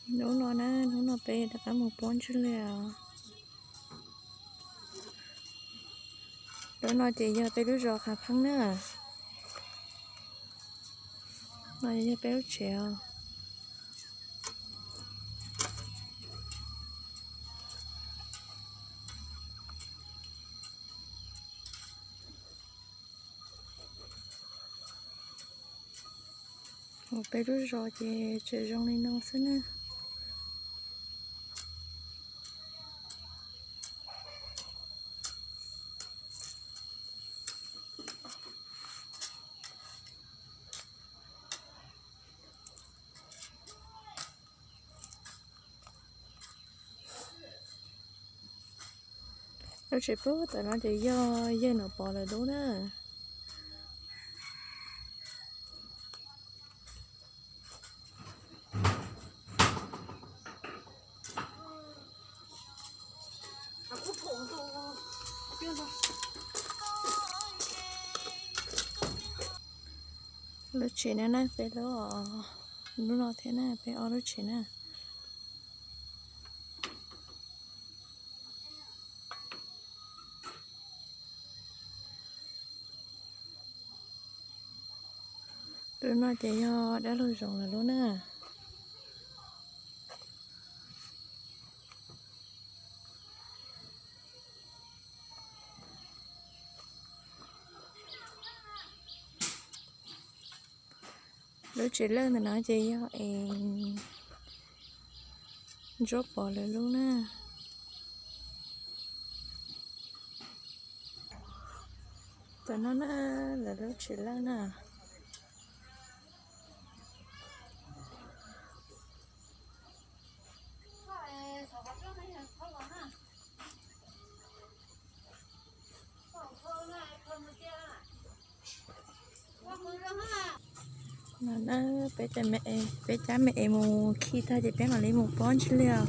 Hnub no na, hnub no peb rov qab mus pab Ntswj Liaj os. Lub no ces yog peb lub zos Qhav Pheeb na. No yog peb lub tsev os. Peb lub zos ces tseem zoo li no xwb na. Lub tsev puag tom no ces yog yawg Nom Pov lawv lub na. Lub tsev no na, peb lub, lub no thiab na, peb ob lub tsev na. Lub no ces yog dab laug Zoov lawv lub na. Lub tsev lawj ntawm no ces yog es Ntsuab Pov lawv lub na. Tam no na, lawv lub tsev lawj na. No na, peb cab me es mus khi tag ces peb mam li mus pab Ntswj Liaj.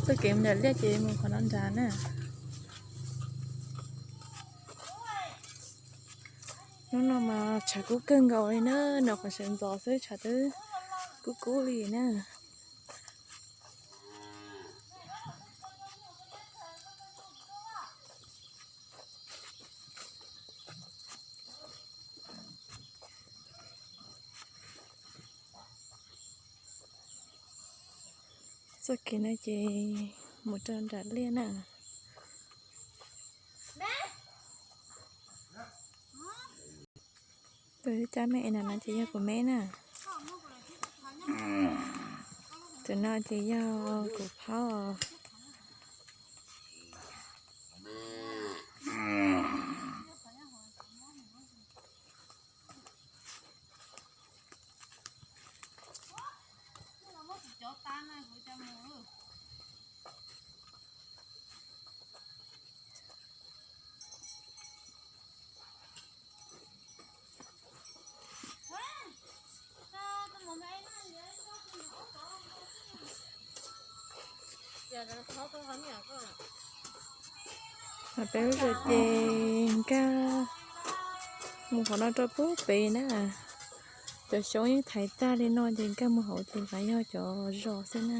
Txoj kev mus nram liaj ces mus qhov no nrad na. Hnub no mas tshav kub kawg nkaus li na, nram qhov sawv ntxov xwb tshav twb kub kub li na. Txoj kev no ces mus rau nram liaj na. Tus cab me es no ces yog kuv me na. Tus no ces yog kuv phauj. Peb lub zos ces nkag mus qhov no rau puag pem na. Cov xyoob yeej thaiv tag li no ces nkag mus hauv ces mas yog cov zos xwb na.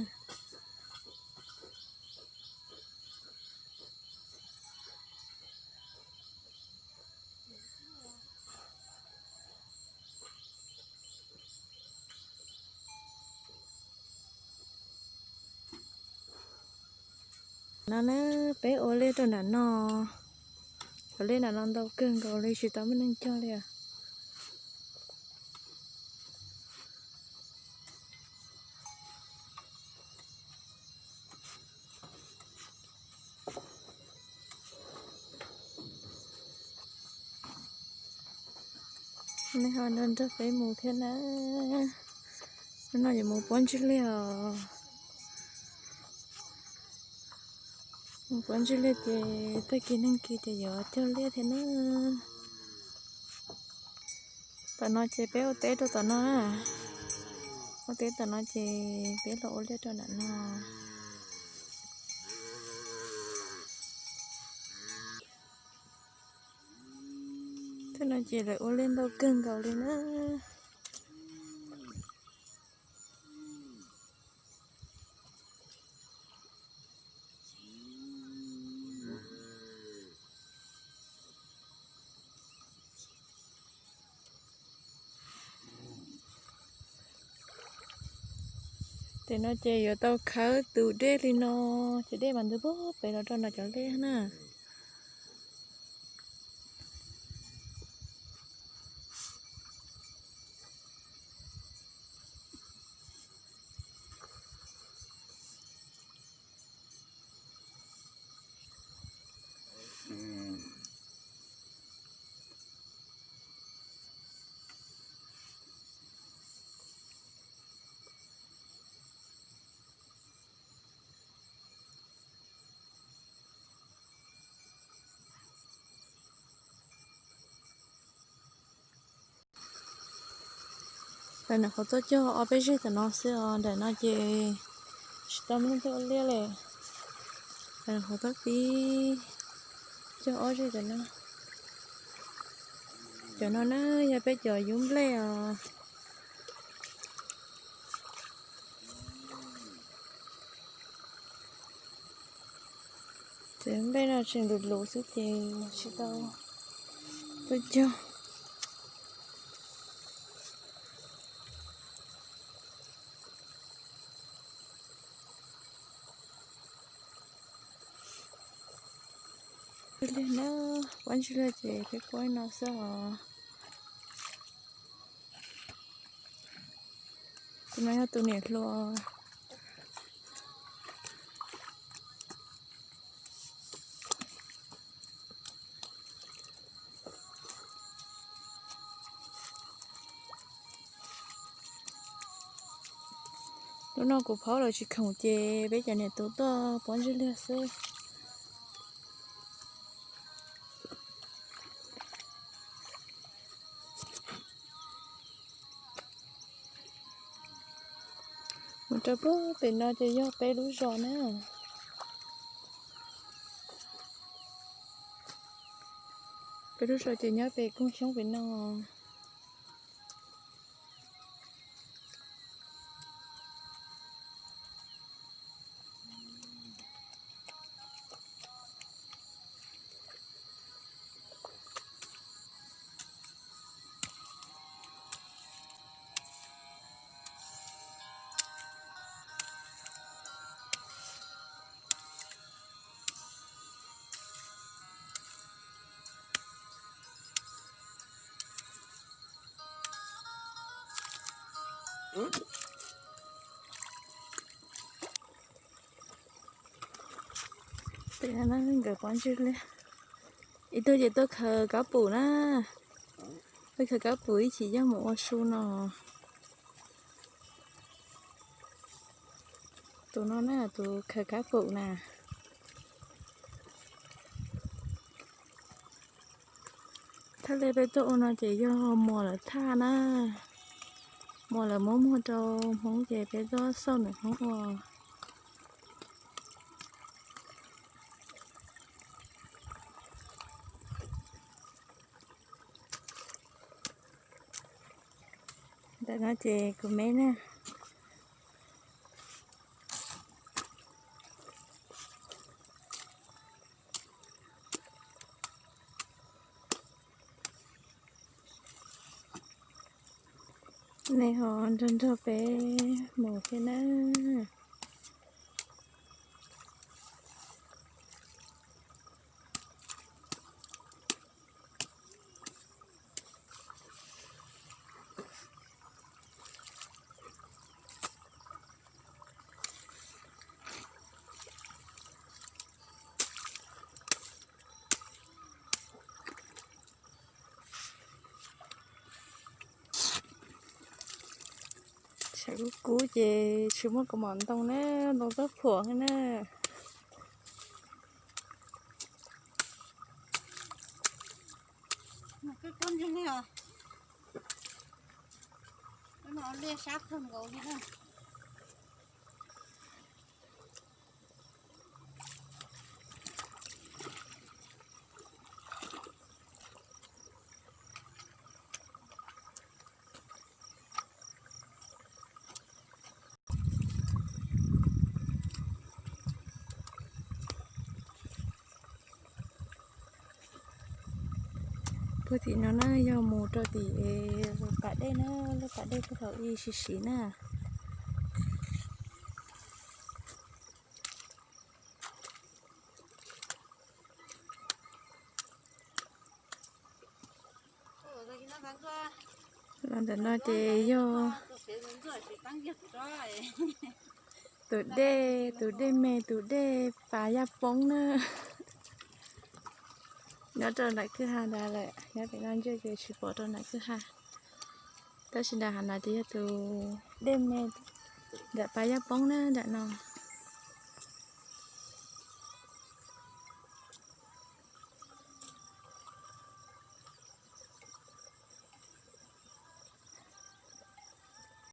No na, peb ua liaj rau nram no. Cov liaj nram no ntau kawg nkaus li tsis tau muaj neeg cog li os. Nej ho nrog nrog peb mus thiab na. Hnub no yuav mus pab Ntswj Liaj os. Mus pab Ntswj Liaj ces tag kis neeg kis ces yuav cog liaj thiab na. Tom no ces peb ua teb rau tom no na. Ua teb tom no ces peb los ua liaj rau nram no. Tej no ces lawv ua liaj ntau kawg nkaus li na. Ces no ces yuav tau khawb tus dej li no, ces dej mas ntws pem los rau nram cov liaj na. Ntawm no qhov txoj cog ob peb zeg tom no xwb os, ntawm no ces tsis tau muaj cog liaj li. Ntawm no qhov txoj pib cog ob zeg tom no. Cov no na yog peb cov yub nplej os. Ces nplej no tseem luv luv xwb ces tsis tau tuaj cog. Liag na, pob ntseg liag ces peb puab no xwb os. Tus no yog tus niam hluas. Lub no kuv phaub lawm tsis khoom ces peb cov niam tub tuaj pob ntseg liag xwb. Mus rau pem no ces yog peb lub zos na. Peb lub zos ces nyob pem koog xyoob pem no. Pem no nkawd pob ntseg liag. Ib tug ces tuaj khaws kab pum na. Tuaj khaws kab pum ib chim yog mus ua su no. Tus no na, tus khaws kab pum na. Thaj li peb tuaj ua no ces yog muam lawv thaj na. Muam lawv muab muag rau Hmoob ces peb tuaj xauj nws Hmoob ua. Ntawm no ces kuv me na. Nej ho nrog nrog peb mus thiab na. Sab kub kub ces tsis muaj kaus mom ntoo na, ntoo txob phuam na. Liaj sab kawg nkaus li na. Puag tim no na yog mus rau tim lub pas dej na, lub pas dej puag thaum ub siv siv na. Ntawm no ces yog tus dej, tus dej me, tus dej pas yaj poob na. Nyob rau nram kwj ha ntawd lawm, nyob pem no ntsia ces tsis pom rau nram kwj ha. Tab sis nram hav no ces yog tus dej me ntawm pas yaj poob na nram no.